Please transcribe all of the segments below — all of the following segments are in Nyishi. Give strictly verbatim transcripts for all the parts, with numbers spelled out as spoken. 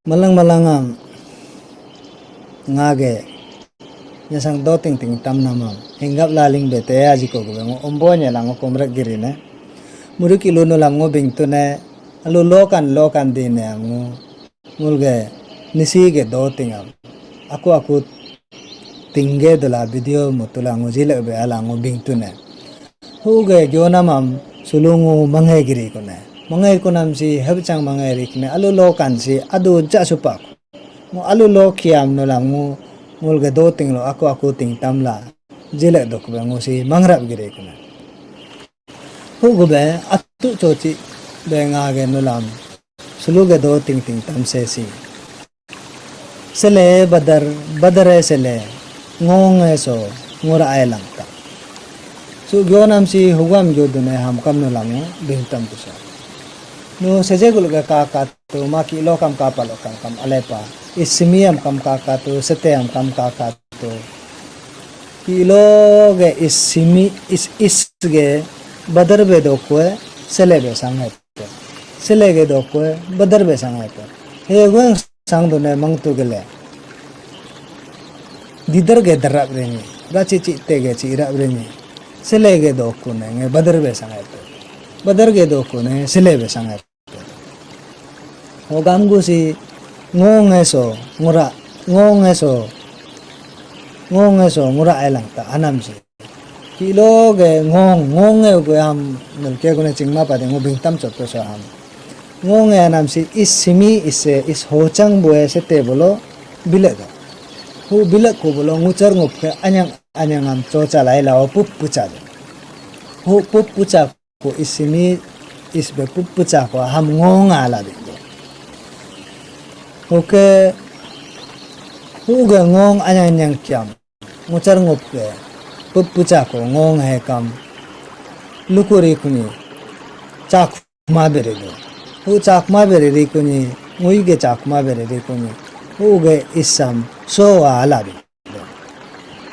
Malang malang am ngage nyasang do ting ting tam namam hinggap laling bete aji ko gube ngo ombo nya lang ngo komrek giri ne. Murik ilu nulam ngo bingtu ne, alu lokan lokan di ne am ngo ngulge nisi ge do ting am aku aku tingge dula video mutula ngo jilek be ala ngo bingtu ne. Huge gyonamam sulungu mangai giri kune. Mangai kunam si hebchang mangai ri kune. Alu lokan si adu ja supak. Mu alu lo kiam nulam ngu ngulge do ting lo aku aku ting tamla jilek dok be ngu si mangrap giri kune. Hugu be atu chochi be ngage nulam suluge do ting ting tam se si. Sele badar, badare sele, ngonge so, ngura ai langta. Su gyonam si hugam gyo dune ham kam no lango, bingtam kusa. No seje gul ga ka ka tu, ma ki lo kam ka pa lo kam kam alepa. Is simi am kam ka ka tu, sete am kam ka ka tu. Ki lo ge is simi, is, is ge badar be do kue, sele be sang hai. Sele ge do kue, badar be sang hai pe. He guang sang do ne mang tu gele. Didar ge darap re ni, rachi chi te ge chi rap re ni. Sele ge do ku ne nge badar be sang hai pe. Badar ge do ku ne sele be sang hai pe. Ho gam gu si ngong e so, ngura, ngong e so, ngong e so, ngura ai lang ta anam si. Kilo ge ngong, ngong e ge ham nulke gune chingma pade ngo bingtam chot to so ham. Ngong e anam si is simi is se is hochang bue sete bolo bilek ga. Hu bilek ko bolo nguchar ngup ke anyang anyang am chocha lai lao pup pucha de. Hu pup pucha ko is simi is be pup pucha ko ham ngong ala de. Oke. Hu ge ngong anyang anyang kiam. Nguchar ngup ke, pup pucha ko ngong he kam, lukuri kuni, chak ma bere do. Hu chak ma bere ri kuni, ngui ge chak ma bere ri kuni, hu ge isam, so wa ala ri do.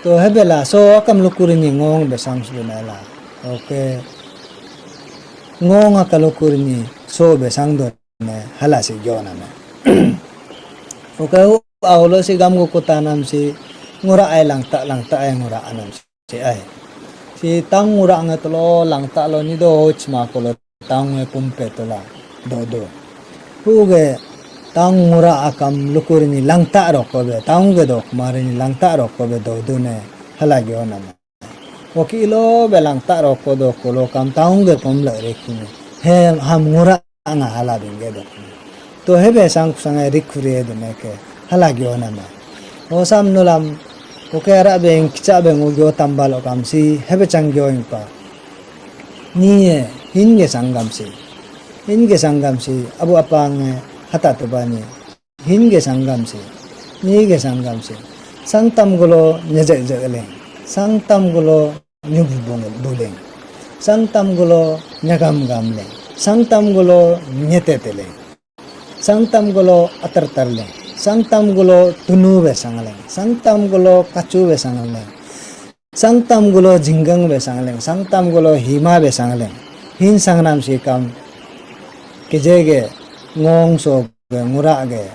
To hebela, so akam lukuri ni ngong be sang su na la. Oke. Ngong aka lukuri ni, so be sang do. Ne, hala si gyo na me. Oke, hu, aulo si gam gu kuta nam si, ngura ai langta, langta ai ngura anam si ai. Si tang ngura nge telo langta lo ni do chma ko lo tang nge pumpe tola do do. Hu ge tang ngura akam lukur ni langta roko be, tang ge dok mari ni langta roko be do do ne, hala gyo na me. Oki ilo belang ta roko do kolo kam taung ge pom le rikuni. He ham ngura anga hala bingge do. To hebe sang kusangai rikuri do neke hala gyo nama. Osam nulam oke ara beng kicha beng ugyo tambal okam si hebe chang gyo ingpa. Ni ye hin ge sanggam si. Hin ge sanggam si abu apang hata tubani. Hin ge sanggam si, ni ge sanggam si. Sangtam gulo nyejek jek leng. Sangtam gulo nyubu bung buleng. Sangtam gulo nyagam gam leng. Sangtam gulo nyete teleng. Sangtam gulo atar tar leng. Sangtam gulo tunu be sangleng. Sangtam gulo kachu be sangleng. Sangtam gulo jinggang be sangleng, sangtam gulo hima be sangleng. Hin sangnam si kam keje ge ngong so ge ngura ge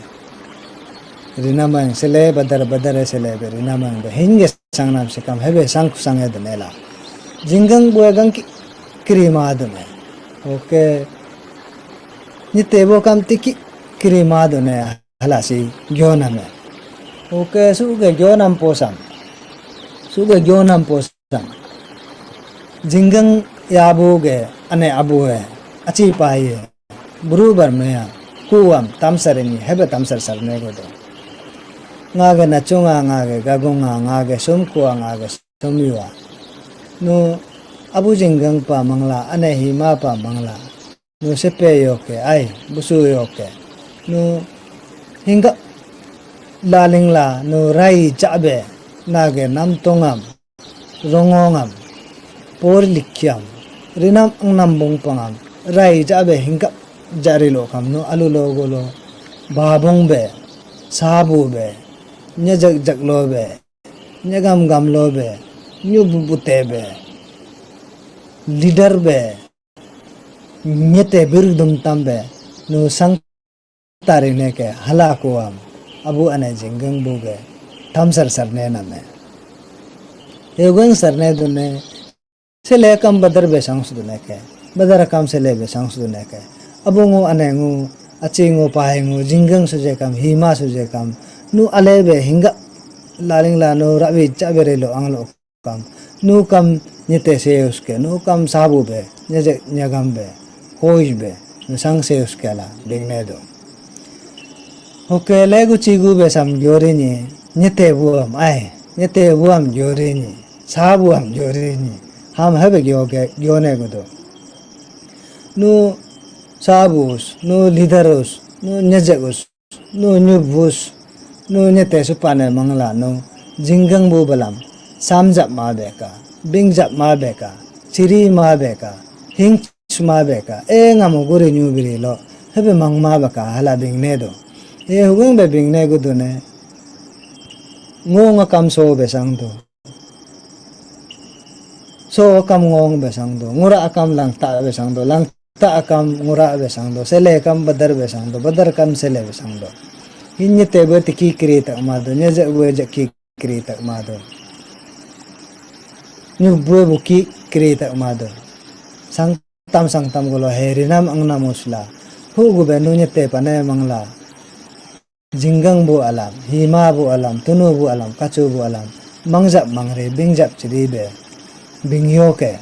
rinamang sele badar badar sele be rinamang be hin ge sangnam si kam hebe sang kusang e dene la. Jinggang bue gang ki kiri ma dene. Oke. Ni tebo kam tiki kiri ma dene. Hala si gyonam e. Oke, suge gyonam posam. Suge gyonam posam. Jinggang ya abu ge, ane abu e, achi pa ye. Buru bar me ya, kuam tamsar ni, hebe tamsar sar me go do. Nga ge nachunga, nga ge gagunga, nga ge sumkua, nga ge sumyua. Nu abu jinggang pa mangla, ane hima pa mangla. Nu sepe yoke, ai, busu yoke. Nu hinggap lalingla, nu rai jabe, nage namtongam, rongongam, por likyam, rinam angnam bungpangam, rai jabe hinggap jari lokam, nu alu logo lo, babung be, sabu be, nyejak jak lo be, nyegam gam lo be, nyu bubute be, leader be, nyete birudum tambe, nu sang tari ne ke hala kuam abu ane jinggang bu ge tamsar sarne name. Hegweng sarne dune sele kam badar besang sudune ke, badar kam sele besang sudune ke. Abu ngu ane ngu, aci ngu pahe ngu, jinggang suje kam, hima suje kam, nu ale be hingga laling lanu rawi cha bere lo anglo kam, nu kam nyete seus ke, nu kam sabu be, nyejek nyagam be, hois be, nu sang seus ke la bingne do. Hoke legu cigu be sam gyori ni, nyete buam ai, nyete buam gyori ni, sabu am gyori ni, ham hebe gyoge gyone gudo. Nu sabus, nu leaderus, nu nyejekus, nu nyubus, nu nyete supane mangla nu jinggang bu balam samjap ma beka, bingjap ma beka, ciri ma beka, hing ma beka, e ngamu guri nyu biri lo hebe mang ma beka hala bingne do. E hugeng be bingne gudu ne ngo ngakam so besang do. So akam ngong besang do, ngura akam langta besang do, langta akam ngura besang do, sele akam badar besang do, badar akam sele besang do. Hinye te be tiki kiri tak ma do, nyejek be jeki kiri tak ma do. Nyu be buki kiri tak ma do. Sangtam sangtam gulo herinam angnam usla. Hu gu be nu nyete pane mangla. Jinggang bu alam, hima bu alam, tunu bu alam, kacu bu alam, mangjap mangri, bingjap ciri be, bingyo ke,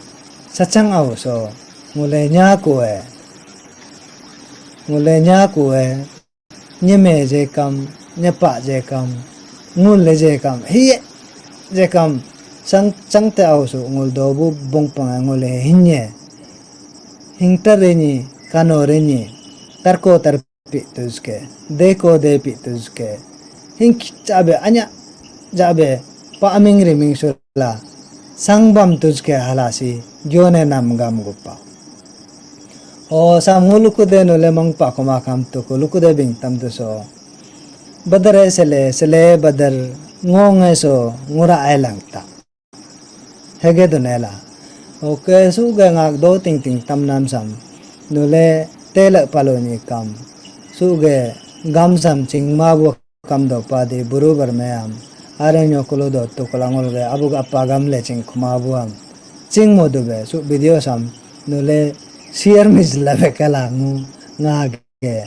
sacang au so, ngule nya kue, ngule nya kue, nyeme je kam, nyepa je kam, ngule je kam, hiye je kam, sang, sangte au so, ngul dobu bongpang ngule hinye, hingtar renyi, kano renyi, tarko tar pi tujke, deko de pi tujke, hingki jabe anya jabe pa aming riming sula, sangbam tujke halasi, gyone nam gam gupa. O sam ngu luku de nule mangpa kuma kam tuku luku de bing tam tu so. Badare sele, sele badar, ngonge so, ngura ai langta. Hege dunela. Oke, suge ngak do ting ting tam nam sam. Nule tele palo ni kam. Suge gam sam ching ma bu kam do pa di buru bar me am. Are nyo kulo do tu kulangol ge abu ga pa gam le ching kuma bu am. Ching mo du be su video sam. Nule share mis la be kala ngu ngak ge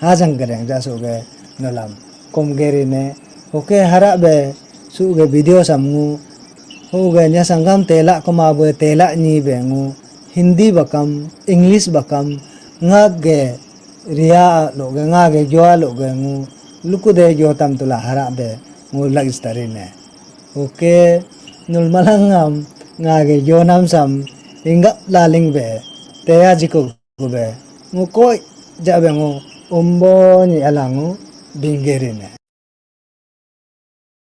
hajang gereng ja suge nulam kom geri ne. Oke, harap be suge video sam ngu. Huge nya sanggam tela koma be tela nyi be ngu. Hindi bakam, English bakam, ngak ge ria lo ge ngak ge gyo lo ge ngu. Luku de gyo tam tula harap be ngu lagi stari ne. Oke, nul malangam ngak ge gyo nam sam inggap laling be teya jiko gube ngu koi jabe ngu umbo ni ala ngu bingeri ne.